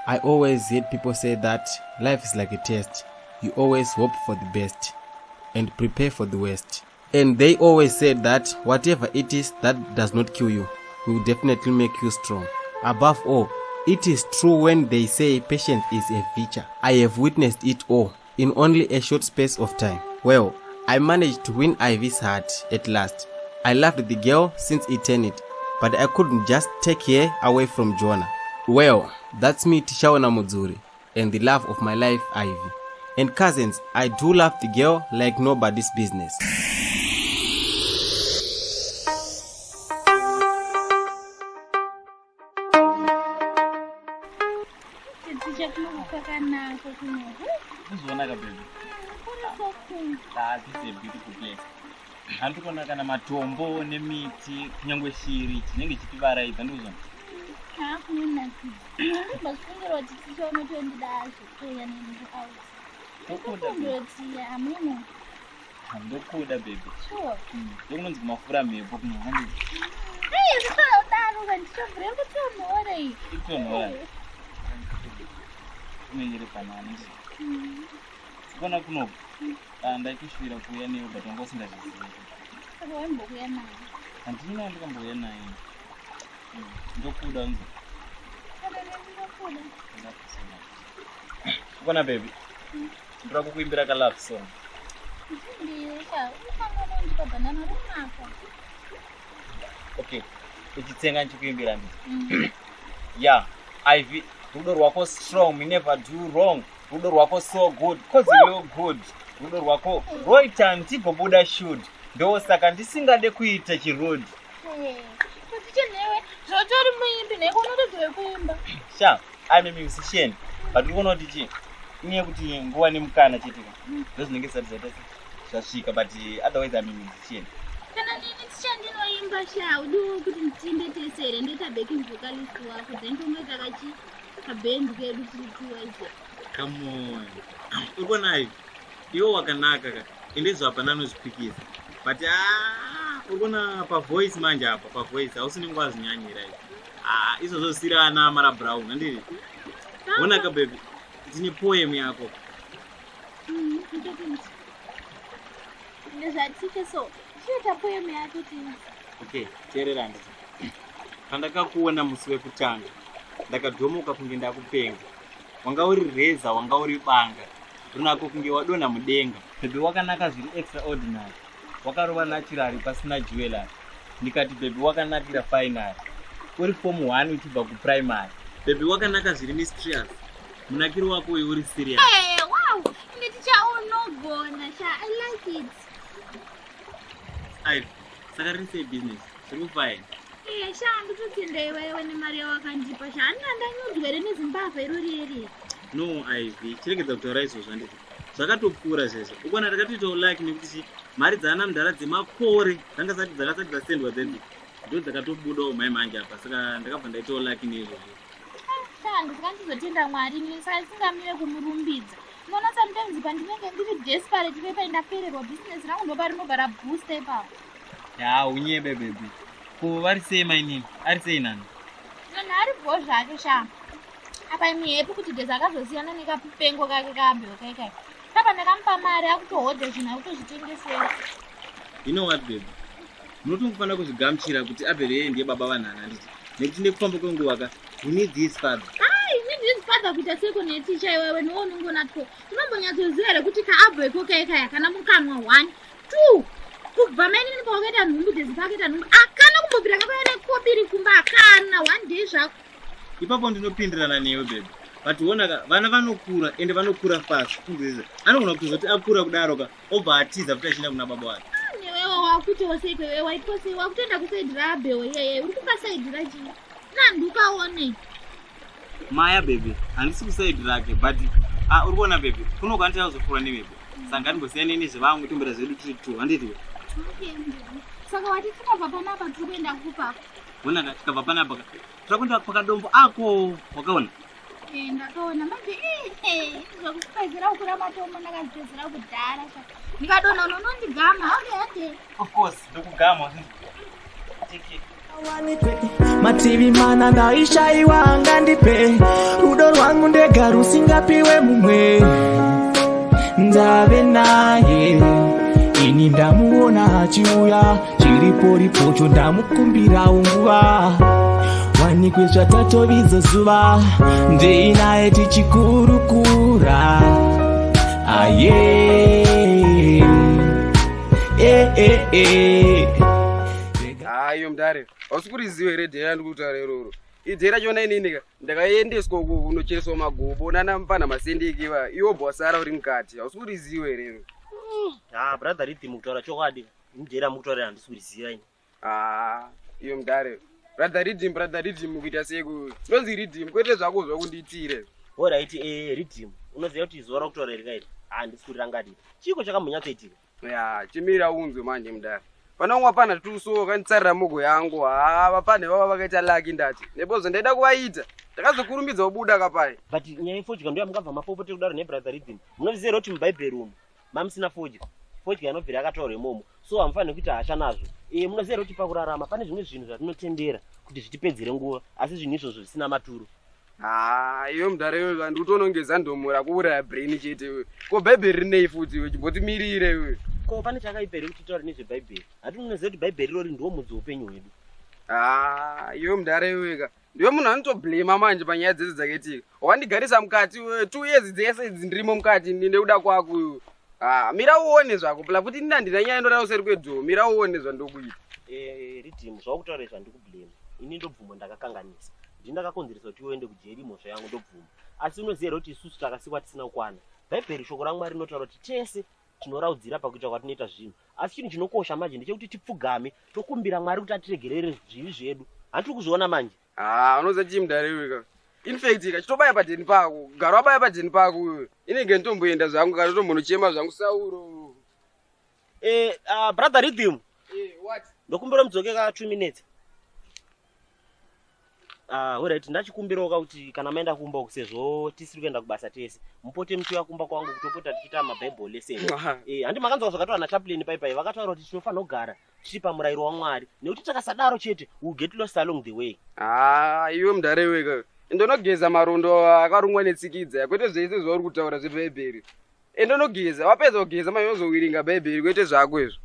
I always hear people say that life is like a test. You always hope for the best and prepare for the worst. And they always said that whatever it is that does not kill you will definitely make you strong. Above all, it is true when they say patience is a virtue. I have witnessed it all in only a short space of time. Well, I managed to win Ivy's heart at last. I loved the girl since eternity, but I couldn't just take her away from Jonah. Well, that's me, Tichaona Mudzuri, and the love of my life, Ivy. And cousins, I do love the girl like nobody's business. Kuzvionaka baby. Ah, this is a beautiful place. Handiri kuona kana matombo nemiti kunyangwe shiri chinenge chichivaraidza ndikuzvona. Ndimbofungira kuti ticha unotondida zvekuuya neni out. Ndokuda. Ndofungira kuti hameno. Ndokuda baby. Sure. Ndokunonzi kumafura mhepo kuno handiti. Hey, zvisadaro kandichobvira kutonhora iyi. Ikutonhora. Kunenge panani. Kuona kunoku. Ah, ndaikushuvira kuuya newe but wanga usingazvizivi. Saka waimbouya naye. Handina ndikambouya naye. Ndokuda nzo. Saka ndinokuda. Kuona baby. Ndoda kukuimbira ka love song. Ndiyo sha, unofanira kundipa banana rinaka. Okay. Uchitsenga ndichikuimbira ndi. Yeah, Ivy, rudo rwako strong, we never do wrong. Rudo rwako so good, cause you look good. Rudo rwako rwoita ndigobuda should. Ndosaka ndisingade kuita chirude. Kuti chenewe zvotori muimbi nheko unotozive kuimba. Sha, I'm a musician. But uri kuona kuti chii? Inyaya yekuti nguva nemukana chete ka. Ndozvinenge zvisati zvaita se zvasvika but otherwise I'm a musician. Kana nini ticha ndinoimba sha, udiwo kuti nditimbe tese here ndoita backing vocalist wako then tongoita kachi kabhendi kedu tiri tuwaize. Come on. Uri kuona Ivy? Iwe wakanaka ka. Ende izvo hapana anozvipikisa. But ah, uri kuona pavoice manje apa, pavoice hausi unenge wazvinyanyira izvi. Ah, izvozvo zvisiri ana Mara Brown, handiti? Ona ka baby, ndine poem yako. Ndezvatiche so, chiita poem yako tinzi. Okay, teerera handiti. Pandakakuona musi wekutanga, ndakadhomoka kunge ndakupenga. Wanga uri reza, wanga uri banga. Runako kunge wadonha mudenga. Baby wakanaka zviri extraordinary. Wakarova naturally pasina jewelry. Ndikati baby wakanakira final. Uri form 1 uchibva kuprimary. Baby wakanaka zviri mysterious. Munakiro wako uyu uri serious. Hey, wow, ine ticha unogona sha, I like it. Ivy, saka riri sei business? Zviri kufaya? Eh, sha ndototenda iwewe nemari yawakandipa sha, handina ndanyudzwa here nezimbavha irori iri. No, Ivy, chiregedza kutaura izvozvo handiti. Zvakatopfuura zvezvo. Ukona takatoitawo like nekuti chi mari dzaana mudhara dzemakore dzanga sati dzakasati dzasendwa dzedzi ndo dzakatobudawo mhai manje apa saka ndakabva ndaitawo lucky neizvozvo. Sha ndisingandizotenda Mwari ini saka ndisingamire kumurumbidza. Unoona sometimes pandinenge ndiri desperate pepa ndapererwa business rangu ndopa rinobva rabooster ipapo. Ya unyebe baby. Ko vari sei mainini? Ari sei nani? Nani ari bho zvake sha. Apa imi happy kuti Dhezi akazosiyana nekapengo kake kaAbel kai kai. Saka ndakamupa mari akutohodha zvinhu akutozvitengesera. You know what baby? Munotongofanira kuzvigamuchira kuti Abel yeye ndiye baba vanhana handiti? Nekuti nekufamba kwenguva ka he needs his father. Ai, he needs his father kuita seko neticha iwewe newe unongoona two. Unombonyatsoziva here kuti kaAbel iko kai kai hakana mukanwa one, two. Kubva mainini pawakaita nhumbu Dhezi paakaita nhumbu akana kumbobvira kakauya nekobiri kumba akana one day zvako. Ipapo ndinopindirana newe baby. But wona ka vana vanokura ende vanokura fast. Kunzwisisa. Anogona kutozoti akura kudaro ka obva atiza futi achienda kuna baba wake. Newewo wakuitawo seiko iwe waitwa sei wakutoenda kusaidi raAbel iyeye uri kukasaidi rachii nandukaone. Maya baby handisi kusaidi rake but ah, uri kuona baby kuno kwanditava kuzofura nemhepo saka ngatimbosiyanei nezvevamwe tombera zvedu tiri two handiti Okay, saka wati tikabva panapa tiri kuenda kupa Wona ka tikabva panapa ka tirakuenda pakadombo ako wakaona Eh, ndakaona manje eh, zvekupedzera kukura matombo ndakazvipedzera kudhara sha ndikadonha unonondigama okay okay of course ndokugama. Take care. Mativi mana ndaishaiwa angandipe rudo rwangu ndega rusingapiwe mumwe. Ndave naye ini, ndamuona achiuya, chiriporipocho ndamukumbirawo nguva, wanikwe zvatatovidzo zuva ndinaye tichikurukura aye e, e, e. Hayo mudare, hausi kuriziva here dhera ndiri kutaura iroro? Idhera chona inini ka ndakaendeswa uko kunochereswa magobo nana mupana masendeki va iwo bwasara uri mukati. Hausi kuriziva here iro? Ah, brother Rhythm, kutaura chokwadi, mujeri amukutaurira handisi kuriziva ini. Ah, iyo mudare, brother Rhythm, brother Rhythm, kuita sei? Tinonzi Rhythm, kwete zvako zvakundiitire. Alright, Rhythm, unoziva kuti zuva rakutaura iri kairi handisi kurirangarira. Chiko chakambonyatsoitika? Ya, chimira unzwe manje mudare. Pana umwe pana tuso wakanditsarira mogo yangu. Ha, vapane vava vakaita laki ndati nepozo ndaida kuvaita, ndakazokurumbidza kubuda kapai. But nyaya yefodya ndo yamungabva mapopote kudaro nebrother Rhythm. Munoziva here kuti mubhaibheri umu mamusina fodya? Fodya inobvira yakataurwa imomo, so hamufaniri kuita hasha nazvo. Munoziva here kuti pakurarama pane zvimwe zvinhu zvatinotendera kuti zvitipedzere nguva, asi zvinhu izvozvo zvisina maturo? Ha, iwe mudare, iwe ndikutonongeza ndomo rakuuraya brain chete iwe. Ko bhaibheri rinei futi iwe? Chimbotimirire iwe. Ko pane chakaipa here kuti titaure nezvebhaibheri? Hati munoziva kuti bhaibheri irori ndiwo mudzi weupenyu hwedu? Ha, iwe mudare, iweka ndiwe munhu anotoblema manje panyaya dzese dzakaitika. Wandigarisa mukati iwe 2 years dzese idzi ndirimo mukati nekuda kwako iwe. Ha, mira uone zvako pula kuti ini handina nyaya indorara useri kwedhoo. Mira uone zvandokuita. Rhythm, zvakutaura izvi handikublema ini. Ndobvuma ndakakanganisa, ndini ndakakonzeresa kuti uende kujeri, mhosva yangu, ndobvuma. Asi unoziva here kuti isusu takasikwa tisina kukwana? Bhaibheri, shoko raMwari, rinotaura kuti tese tinoraudzira pakuita kwatinoita zvinhu, asi chinhu chinokosha manje ndechekuti tipfugame tokumbira Mwari kuti atiregerere zvivi zvedu. Handiri kuzviona manje. Ha, unoziva chii mudare iwe? In fact ka chitobaya padheni pako, gara wabaya padheni pako iwe. Inenge nditomboenda zvangu kana totombonochema zvangu sauro. Brother Rhythm. What? Ndokumbira mudzoke ka 2 minutes. Ah, alright, ndachikumbirawo ka kuti kana maenda kumba uku, sezvo tisiri kuenda kubasa tese, mupote muchiuya kumba kwangu kutopota tichiita mabible lesson. Handi makanzwa zvakataura nachaplain paipai? Vakataura kuti tinofanira kugara tiri pamurayiro waMwari, nekuti takasadaro chete we will get lost along the way. Ha, iwe mudare iwe ka indonogeza marondo akarungwa netsikidza, kwete zvese zvauri kutaura zvebhaibheri. Indonogeza, wapedza kugeza manje unozowiringa bhaibheri, kwete zvako izvo.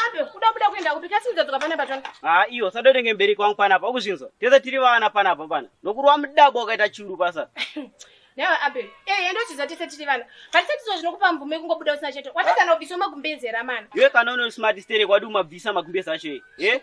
Abe, uda buda kuenda kupi? Kasimudza panapa tona. Ha, iyo sadotenge mubereki wangu panapa, ukuzvinzwa? Tese tiri vana panapa pana nokurwa mudabo wakaita churu pasa. Newe Abe, endochiza tese tiri vana. Patisatizo zvinokupa mvumo yekungobuda usina cheto. Watadzana kubviswa magumbezi ramana. Iwe kana une smart sterek, wadi umabvisa magumbezi acho e?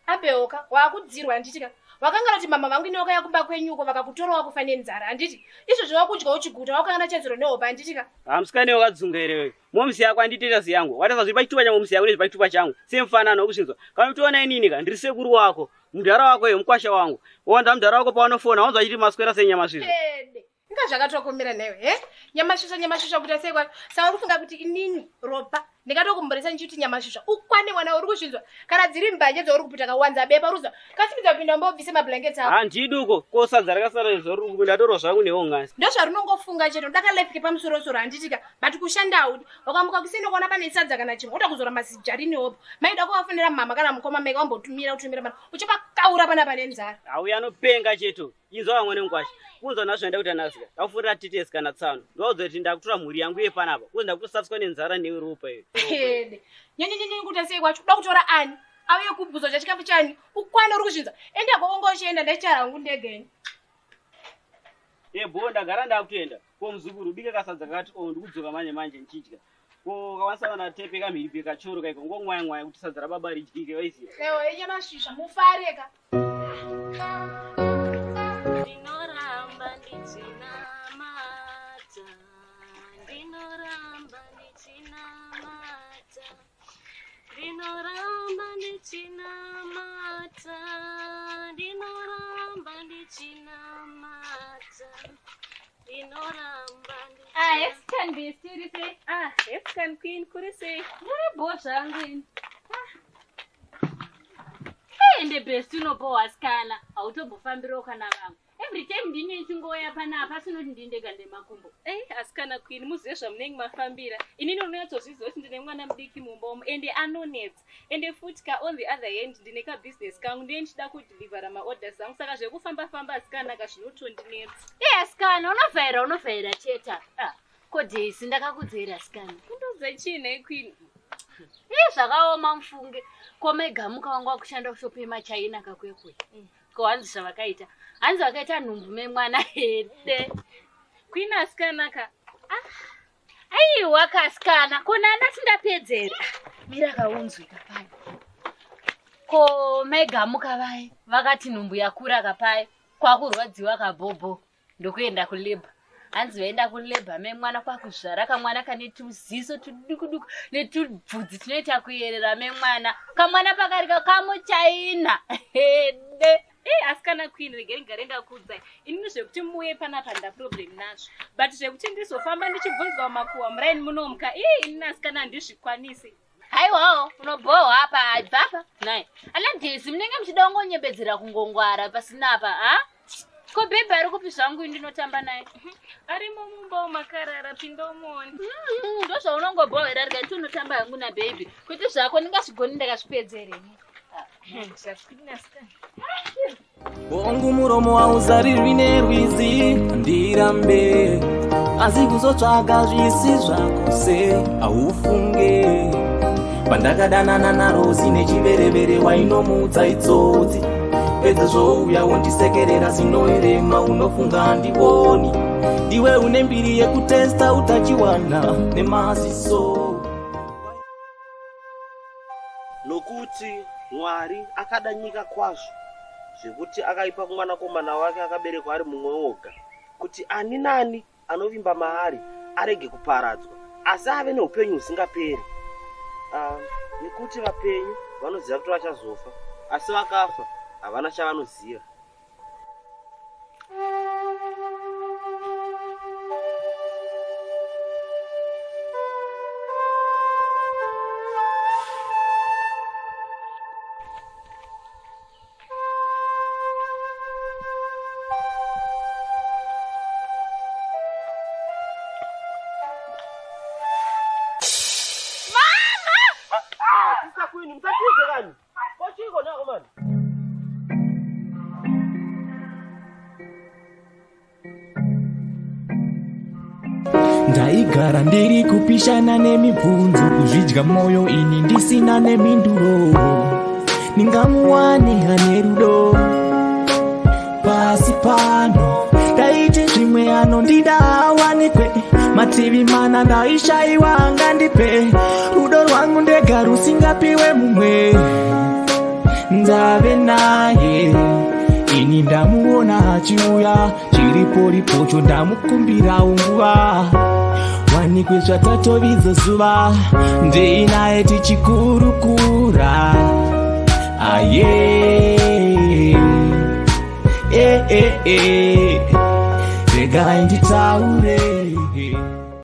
Abe oka, wakudzirwa handitika. Wakangana kuti mama vangu ine wakauya kumba kwenyuko vakakutora wakufa nenzara handiti? Izvozvo wakudya uchiguta wakangana chedzero nehope handitika? Hamusikane wakadzunga here wewe? Momusi yako anditoita seyangu, watasa zviri pachitupa changu, musi yako nezviri pachitupa changu semufanano, ukuzvinzwa? Kana utiona inini ka ndiri sekuru wako, mudhara wako iwe, mukwasha wangu. Wanza mudhara wako pawanofona wanzwa achiti maswera senyama svizvo. Ede. Inga zvakatokomera newe, he? Nyamasvisva, nyamasvisva kuita sei kwacho? Saka uri kufunga kuti inini ropa ndingatokumboresa ndichiti nyamasvisva ukwane mwana, uri kuzvinzwa? Kana dziri mbanje dzauri kupita kawanza bepa uri kuzwa? Kasimidza kupinda mbobvise mablankets ako. Handidi uko ko sadza rakasara zvoruri ndatorwa zvangu newo ngasi. Ndozvarunongofunga chete, uda kalife kepamusorosoro handitika? But kushanda haudi. Wakamuka kuseni kuona pane sadza kana chimwe woda kuzora masijarini hopo maida kuvafonera mama kana mukoma meka wambotumira kutumira mana uchipakaura pana pane nzara. Auya anopenga cheto. Inzwa vamwe nemukwasha kunzwa nazvo zvaenda kuita nasika ndakufurira titesi kana tsano ndoudza kuti ndakutora mhuri yangu iye panapa kunzi ndakutosatiswa nenzara neropa iyo. Ede nyenyenyenye kuita sei kwacho? Uda kutora ani auye kubvuzwa chachikafu chani? Ukwane, uri kuzvinzwa? Enda kwakonga uchienda, ndaichara hangu ndegeni. Ebo ndagara ndakutoenda ko muzukuru, bika kasadza kakati o, ndikudzoka manje manje ndichidya ko kakwanisa kana tepe kamhiripi kachoro kaiko ngomwaya mwaya kuti sadza rababa ridyike, waiziva? Ewo enyamasvisva mufareka. Ndinoramba ndichinamata, ndinoramba ndichinamata, ndinoramba ndichinamata, ndinoramba ndichinamata, ndinoramba. Ah, Escan bestie, uri sei? Ah, Escan queen, kuri sei? Ndiri zvangu ini. Ende bestie unopowa sikana, hautombofambirawo kana vamwe. Every time ndine ndichingouya panapa asina kuti ndini ndega ndemakumbo. Ei asikana queen muzive zvamunenge mafambira. Inini unonyatsozviziva kuti ndine mwana mudiki mumba umu ende anonetsa. Ende futi ka on the other hand ndine kabusiness kangu ndiye ndichida kudelivera maorders angu saka zvekufamba famba asikana ka zvinotondinetsa. Ei asikana unovhaira unovhaira chete. Ah, ko Daisy ndakakudzera asikana. Kundoudza chii nhai queen? Ii zvakaoma mufunge. Ko megamuka wanga wakushanda kushop yemaChina kakuya kuya. Ko hanzi zvavakaita. Hanzi vakaita nhumbu memwana hede. Queen asikana ka. Ah. Aiwa kasikana. Ko nana sindapedzera. Mira kaunzwi kapai. Ko megamuka vaye vakati nhumbu yakura kapai. Kwakurwadziwa kabhobho. Ndokuenda kulabor. Hanzi vaenda kulabor memwana kwakuzvara kamwana kane tuziso tudukuduku netubvudzi tunoita kuyerera memwana. Kamwana pakari kamuchaina. Hede. Ei asikana queen regei ndigare ndakuudzai. Inini zvekuti muuye panapa handina problem nazvo. But zvekuti ndizofamba ndichibvunzwa mumakuhwa muraini munomuka. Ii inini asikana handizvikwanisi. Haiwawo unobhohwa apa ibva apa nhai. Ana Daisy munenge muchida kungonyebedzera kungongwara pasina apa ha? Ko baby ari kupi zvangu ini ndinotamba naye? Arimo mumba umu akarara pinda umuone. Ndozvaunongobhohwera rega tinotamba hangu na baby. Kwete zvako ndingazvigoni ndakazvipedzere ini. Hongu muromo hauzarirwi nerwizi ndirambe asi kuzotsvaga zvisi zvako se haufunge pandakadanana naRosi nechiverevere wainomutsa itsotsi pedze zvouya wondisekerera zinoerema unofunga handioni ndiwe une mbiri yekutesta utachiwana nemaziso. Nokuti Mwari akada nyika kwazvo, zvekuti akaipa kuMwanakomana wake akaberekwa ari mumwe oga, kuti ani naani anovimba maari arege kuparadzwa, asi ave neupenyu husingaperi. Nekuti vapenyu vanoziva kuti vachazofa, asi vakafa havana chavanoziva. Sister Queen, musatize kani. Kochiko nako mani. Ndaigara ndiri kupishana nemibvunzo kuzvidya moyo ini ndisina nemhinduro ndingamuwane ane rudo pasi pano ndaiti zvimwe anondida awanikwe mativi mana ndaishaiwa angandipe rudo rwangu ndega rusingapiwe mumwe ndave naye ini ndamuona achiuya chiriporipocho ndamukumbirawo nguva wanikwe zvatatovidza zuva ndinaye tichikurukura aye eh, eh, eh. Regai nditaure.